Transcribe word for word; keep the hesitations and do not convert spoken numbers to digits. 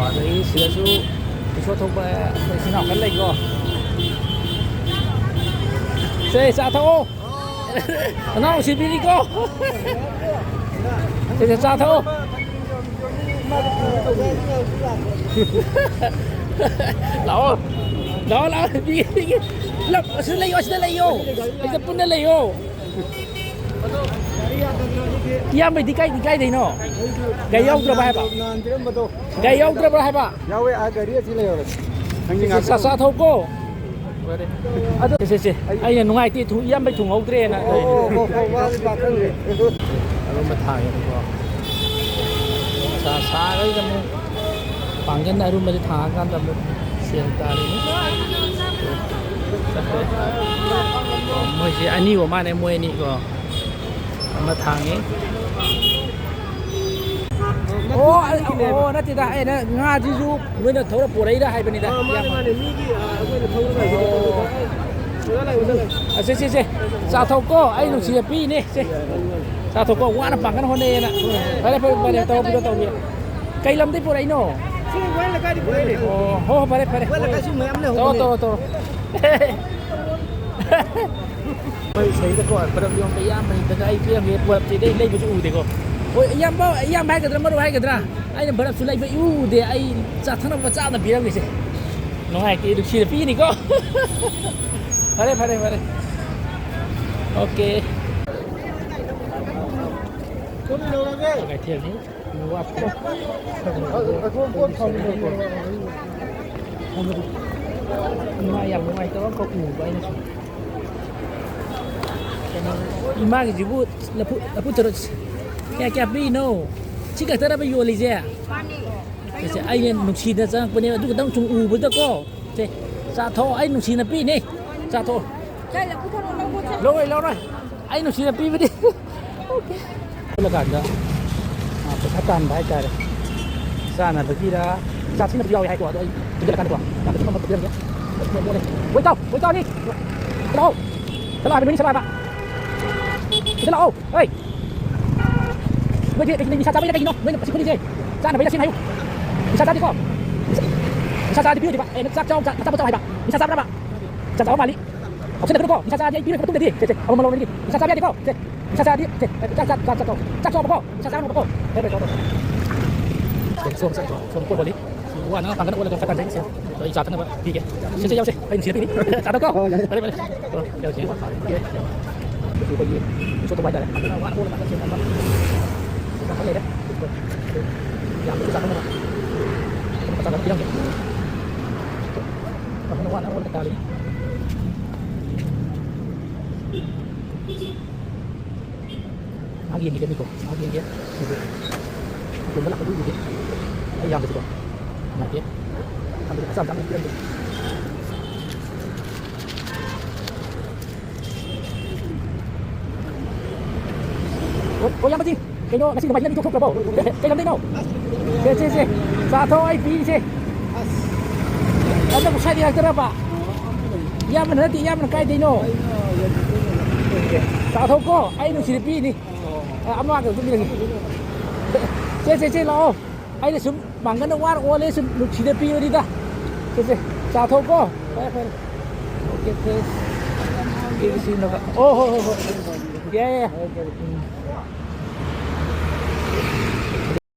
ꯑꯗꯒꯤ ꯁꯤꯗꯁꯨ ꯔꯤꯁꯣꯔꯠ ꯊꯣꯛꯄ ꯑꯩꯈꯣꯏ ꯏꯆꯤꯟ ꯏꯅꯥꯎ ꯈꯔ ꯂꯩꯀꯣ꯫ ꯁꯦ, ꯆꯥ ꯊꯛꯑꯣ꯫ ꯑꯅꯥꯎ ꯁꯤꯕꯤꯔꯤꯀꯣ꯫ ꯁꯦ, ꯁꯦ, ꯆꯥ ꯊꯛꯑꯣ꯫ ꯂꯥꯛꯑꯣ꯫ ꯂꯥꯛꯑꯣ, ꯂꯥꯛꯑꯣ꯫ ꯄꯤꯒꯦ, ꯄꯤꯒꯦ꯫ ꯄꯨꯂꯞ ꯑꯁꯤꯗ ꯂꯩꯌꯣ, ꯑꯁꯤꯗ ꯂꯩꯌꯣ꯫ ꯑꯁꯤꯗ ꯄꯨꯟꯅ ꯂꯩꯌꯣ꯫ ꯏꯌꯥꯝꯕꯩꯗꯤ ꯀꯥꯏ-, ꯀꯥꯏꯗꯩꯅꯣ? ꯒꯥꯔꯤ ꯌꯥꯎꯗ꯭ꯔꯕ ꯍꯥꯏꯕ? ꯅꯍꯥꯟ ꯄꯤꯔꯝꯕꯗꯣ꯫ ꯒꯥꯔꯤ ꯌꯥꯎꯗ꯭ꯔꯕ꯭ꯔꯥ ꯍꯥꯏꯕ? ꯌꯥꯎꯋꯦ, ꯑꯥ, ꯒꯥꯔꯤ ꯑꯁꯤ ꯂꯩꯍꯧꯔꯦ꯫ ꯅꯪꯒꯤ ꯁꯦ, ꯉꯥꯛꯇ ꯆꯥ-, ꯆꯥꯊꯣꯛꯀꯣ꯫ ꯂꯣꯏꯔꯦ꯫ ꯑꯗꯣ, ꯁꯦ, ꯁꯦ, ꯁꯦ꯫ ꯑꯩ ꯑꯩꯅ ꯅꯨꯡꯉꯥꯏꯇꯦ, ꯊꯨ-, ꯏꯌꯥꯝꯕꯩ ꯊꯨꯡꯍꯧꯗ꯭ꯔꯦꯅ ꯑꯣ, ꯇꯧꯔꯤꯅꯦ꯫ ꯑꯣ, ꯑꯣ, ꯑꯣ, ꯃꯥꯁꯨ ꯄꯥꯈꯠꯂꯦ꯫ ꯑꯔꯨꯝꯕ ꯊꯥꯡꯉꯦꯕꯀꯣ꯫ ꯆꯥ ꯁꯥꯔꯒ ꯑꯃꯨꯛ ꯄꯥꯡꯒꯜ ꯑꯔꯨꯝꯕꯁꯦ ꯊꯥꯡꯉꯀꯥꯟꯗ ꯑꯃꯨꯛ ꯁꯦꯟ ꯇꯥꯜꯂꯤꯅꯤ꯫ ꯃꯣꯏꯁꯦ ꯑꯅꯤ ꯑꯣꯏ ꯃꯥꯅꯦ, ꯃꯣꯏ ꯑꯅꯤꯀꯣ꯫ ꯑꯃ ꯊꯥꯡꯉꯤ꯫ ꯑꯣ, ꯑꯩ, ꯑꯣ, ꯅꯠꯇꯦꯗ, ꯑꯩꯅ ꯉꯥꯁꯤꯁꯨ ꯅꯣꯏꯅ ꯊꯧꯔ ꯄꯣꯔꯛꯏꯔꯥ ꯍꯥꯏꯕꯅꯤꯗ, ꯑꯥ, ꯃꯥꯅꯦ, ꯏꯌꯥꯝꯕ꯫ ꯃꯥꯅꯦ, ꯃꯤꯒꯤ, ꯑꯥ, ꯑꯩꯈꯣꯏꯅ ꯊꯧꯔꯒ ꯑꯣ꯫ ꯑꯁꯦ, ꯁꯦ, ꯁꯦ, ꯆꯥꯊꯣꯛꯀꯣ, ꯑꯩ ꯅꯨꯡꯁꯤꯅ ꯄꯤꯅꯦ, ꯁꯦ꯫ ꯆꯥꯊꯣꯛꯀꯣ, ꯋꯥꯅ ꯄꯥꯡꯒꯜ ꯍꯣꯠꯅꯩꯌꯦꯅ꯫ ꯐꯔꯦ, ꯐꯔꯦ, ꯐꯔꯦ, ꯇꯧꯕꯤꯔꯣ, ꯇꯧꯕꯤꯔꯣ꯫ ꯀꯩ ꯂꯝꯗꯩ ꯄꯨꯔꯛꯏꯅꯣ? ꯁꯤ ꯋꯥꯏ ꯂꯩꯀꯥꯏꯗꯤ ꯄꯨꯔꯛꯏꯅꯦ꯫ ꯑꯣ, ꯍꯣ, ꯍꯣ, ꯐꯔꯦ, ꯐꯔꯦ꯫ ꯋꯥꯏ ꯂꯩꯀꯥꯏꯁꯨ ꯃꯌꯥꯝ ꯇꯧꯔꯣ, ꯂꯩꯍꯧꯕꯅꯦ꯫ ꯇꯧꯔꯣ, ꯇꯧꯔꯣ꯫ ꯑꯩꯈꯣꯏ ꯁꯤꯗꯩꯗꯀꯣ, ꯕꯔꯞ ꯌꯣꯟꯕ ꯏꯌꯥꯝꯕꯅꯤꯗꯅ ꯑꯩ ꯄꯤꯔꯝꯒꯦ, ꯕꯔꯞꯇꯤ ꯑꯩ ꯂꯩꯕꯁꯨ ꯎꯗꯦꯀꯣ꯫ ꯍꯣꯏ, ꯏꯌꯥꯝꯕ, ꯏꯌꯥꯝꯕ ꯍꯥꯏꯒꯗ꯭ꯔꯥ, ꯃꯔꯨꯞ ꯍꯥꯏꯒꯗ꯭ꯔꯥ? ꯑꯩꯅ ꯕꯔꯞꯁꯨ ꯂꯩꯕ ꯏꯎ ꯎꯗꯦ, ꯑꯩ ꯆꯥ ꯊꯛꯅꯕ ꯆꯥ ꯑꯃ ꯄꯤꯔꯝꯒꯦꯁꯦ꯫ ꯅꯨꯡꯉꯥꯏꯇꯦ, ꯅꯨꯡꯁꯤꯅ ꯄꯤꯅꯤꯀꯣ꯫ ꯐꯔꯦ, ꯐꯔꯦ, ꯐꯔꯦ꯫ ꯑꯣꯀꯦ꯫ ꯀꯩꯊꯦꯜꯅꯤ꯫ ꯅꯨꯡꯉꯥꯏ, ꯌꯥꯝ ꯅꯨꯡꯉꯥꯏꯇꯕ ꯑꯃꯈꯛ ꯎꯕ ꯑꯩꯅ ꯁꯨꯝ꯫ ꯏꯃꯥꯒꯤꯁꯤꯕꯨ ꯂꯐꯨ, ꯂꯐꯨ ꯊꯔꯣ ꯀꯌꯥ, ꯀꯌꯥ ꯄꯤꯔꯤꯅꯣ? ꯁꯤ ꯈꯛꯇꯔꯕ ꯌꯣꯜꯂꯤꯁꯦ? ꯁꯦ, ꯑꯩꯅ ꯅꯨꯡꯁꯤꯅ ꯆꯪꯉꯛꯄꯅꯦ, ꯑꯗꯨ ꯈꯛꯇꯪ ꯁꯨꯝ ꯎꯕꯗꯀꯣ꯫ ꯁꯦ, ꯆꯥꯊꯣꯛꯑꯣ, ꯑꯩ ꯅꯨꯡꯁꯤꯅ ꯄꯤꯅꯦ꯫ ꯆꯥꯊꯣꯛꯑꯣ꯫ ꯂꯧꯔꯣꯏ, ꯂꯧꯔꯣꯏ꯫ ꯑꯩ ꯅꯨꯡꯁꯤꯅ ꯄꯤꯕꯅꯤ꯫ ꯑꯣꯀꯦ꯫ ꯈꯜꯂꯀꯥꯟꯗ, ꯑ, ꯄꯩꯁꯥ ꯇꯥꯟꯕ ꯍꯥꯏꯇꯥꯔꯦ꯫ ꯆꯥꯅꯕꯒꯤꯔ, ꯆꯥ ꯊꯛꯅꯕꯁꯨ ꯌꯥꯎꯋꯦ ꯍꯥꯏꯀꯣ, ꯑꯗꯣ ꯑꯩ ꯊꯤꯜꯂꯀꯥꯟꯗꯀꯣ, ꯌꯥꯝ ꯊꯛꯅꯕ ꯄꯤꯔꯝꯒꯦ꯫ ꯋꯦꯜꯀꯝ, ꯋꯦꯜꯀꯝꯅꯤ꯫ ꯂꯥꯛꯑꯣ꯫ ꯆꯠꯂꯣ ꯍꯥꯏꯕ, ꯅꯣꯏꯅꯤ ꯆꯠꯂꯣ ꯍꯥꯏꯕ꯫ ꯁꯤꯗ ꯂꯥꯛꯑꯣ꯫ ꯍꯣꯏ꯫ ꯅꯣꯏꯗꯤ ꯀꯩꯒꯤꯅꯣ ꯅꯤꯁꯥ ꯆꯥꯕꯩꯔ ꯀꯩꯒꯤꯅꯣ? ꯅꯣꯏꯅ ꯃꯁꯤ ꯈꯨꯂꯤꯁꯦ꯫ ꯆꯥꯅꯕꯩꯔ ꯁꯤꯅ ꯍꯥꯏꯌꯨ꯫ ꯅꯤꯁꯥ ꯆꯥꯗꯦꯀꯣ? ꯅꯤꯁꯥ, ꯅꯤꯁꯥ ꯆꯥꯗꯤ ꯄꯤꯔꯣꯏꯗꯕ꯫ ꯑꯩꯅ ꯆꯥꯛ ꯆꯥꯎ, ꯆꯥ-, ꯑꯆꯥꯄꯣꯠ ꯆꯥꯎ ꯍꯥꯏꯕ꯫ ꯅꯤꯁꯥ ꯆꯥꯕ꯭ꯔꯕ? ꯅꯤꯁꯥ ꯆꯥꯕ ꯃꯥꯜꯂꯤ꯫ ꯉꯥꯎꯁꯟꯅꯒꯅꯨꯀꯣ? ꯅꯤꯁꯥ ꯆꯥꯗꯤ ꯑꯩ ꯄꯤꯔꯣꯏ ꯃꯇꯨꯡꯗꯗꯤ꯫ ꯁꯦ, ꯁꯦ, ꯑꯃꯃꯝ ꯂꯧꯔꯒꯦ꯫ ꯅꯤꯁꯥ ꯆꯥꯕ ꯌꯥꯗꯦꯀꯣ? ꯁꯦ, ꯅꯤꯁꯥ ꯆꯥꯗꯤ, ꯁꯦ, ꯆꯥꯛ ꯆꯥ-, ꯆꯥꯛ ꯆꯥ-, ꯆꯥꯛ ꯆꯥꯕꯀꯣ? ꯅꯤꯁꯥ ꯆꯥꯕꯀꯣ? ꯐꯔꯦ, ꯐꯔꯦ, ꯆꯥꯎ, ꯆꯥꯎ꯫ ꯁꯦ, ꯁꯣꯝ, ꯁꯦ, ꯁꯣꯝ ꯄꯣꯠ ꯌꯣꯜꯂꯤ꯫ ꯁꯤ ꯋꯥꯅ ꯄꯥꯡꯒꯜ ꯑꯣꯜꯂꯒ ꯈꯔ ꯇꯥꯟꯖꯒꯦ꯫ ꯁꯦ, ꯑꯩ ꯆꯥ ꯊꯛꯅꯕ ꯄꯤꯒꯦ꯫ ꯁꯦ, ꯁꯦ, ꯌꯥꯎꯁꯦ꯫ ꯑꯩ ꯅꯨꯡꯁꯤꯅ ꯄꯤꯅꯤ꯫ ꯆꯥ ꯊꯛꯀꯣ? ꯍꯣꯏ, ꯌꯥꯏ꯫ ꯐꯔꯦ, ꯐꯔꯦ꯫ ꯑꯣ, ꯌꯥꯎꯁꯦ꯫ ꯑꯩꯈꯣꯏꯒꯤ ꯎꯁꯣꯞ ꯇꯧꯕ ꯍꯥꯏꯇꯥꯔꯦ꯫ ꯋꯥꯅ ꯑꯣꯜꯂꯒ ꯆꯥꯛ ꯂꯩꯔꯦ꯫ ꯌꯥꯝꯅꯁꯨ ꯆꯥꯊꯣꯛꯅꯕ꯫ ꯃꯆꯥ ꯈꯔ ꯄꯤꯔꯝꯒꯦ꯫ ꯐꯖꯅ ꯋꯥꯅ ꯋꯥꯅ ꯇꯥꯜꯂꯤ꯫ ꯉꯥꯏꯍꯥꯛ ꯌꯦꯡꯈꯤꯒꯅꯤꯀꯣ, ꯉꯥꯏꯍꯥꯛ ꯌꯦꯡꯒꯦ꯫ ꯑꯗꯨ ꯌꯣꯟꯕ ꯂꯥꯛꯄꯗꯨ ꯎꯗꯦ꯫ ꯑꯩ ꯌꯥꯝꯕꯁꯤꯀꯣ ꯅꯨꯡꯉꯥꯏꯇꯦ꯫ ꯑꯗꯨ ꯃꯆꯥ ꯃꯆꯥ ꯑꯃ ꯄꯤꯔꯝꯒꯦ꯫ ꯑꯣ, ꯑꯣ, ꯏꯌꯥꯝꯕꯗꯤ ꯀꯩꯅꯣ, ꯉꯁꯤ ꯅꯣꯡꯃꯥꯏꯖꯤꯡ ꯅꯨꯃꯤꯠ ꯊꯣꯛꯇ꯭ꯔꯕꯣ? ꯀꯩ ꯂꯝꯗꯩꯅꯣ? ꯁꯦ, ꯁꯦ, ꯁꯦ, ꯆꯥꯊꯣꯛ, ꯑꯩ ꯄꯤꯔꯤꯁꯦ꯫ ꯍꯟꯗꯛ ꯁ꯭ꯋꯥꯏꯗ ꯂꯥꯛꯇꯔꯕ? ꯏꯌꯥꯝꯕꯅ ꯅꯠꯇꯦ, ꯏꯌꯥꯝꯕꯅ ꯀꯥꯏꯗꯩꯅꯣ? ꯆꯥꯊꯣꯛꯀꯣ, ꯑꯩ ꯅꯨꯡꯁꯤꯅ ꯄꯤꯅꯤ꯫ ꯑ, ꯑꯃ ꯑꯗꯨꯝ ꯄꯤꯔꯒꯦ꯫ ꯁꯦ, ꯁꯦ, ꯁꯦ, ꯂꯥꯛꯑꯣ꯫ ꯑꯩꯅ ꯁꯨꯝ ꯃꯥꯡꯒꯟꯗ ꯋꯥꯔ ꯑꯣꯜꯂꯦ, ꯁꯨꯝ ꯅꯨꯡꯁꯤꯅ ꯄꯤꯕꯅꯤꯗ꯫ ꯁꯦ, ꯁꯦ, ꯆꯥꯊꯣꯛꯀꯣ꯫ ꯐꯔꯦ, ꯐꯔꯦ꯫ Okay, friends. ꯑꯣꯀꯦ, ꯁꯤ ꯅꯒ-, ꯑꯣ, ꯍꯣ, ꯍꯣ, ꯍꯣ꯫ ꯌꯥꯏ, ꯌꯥꯏ꯫ ꯎꯝ,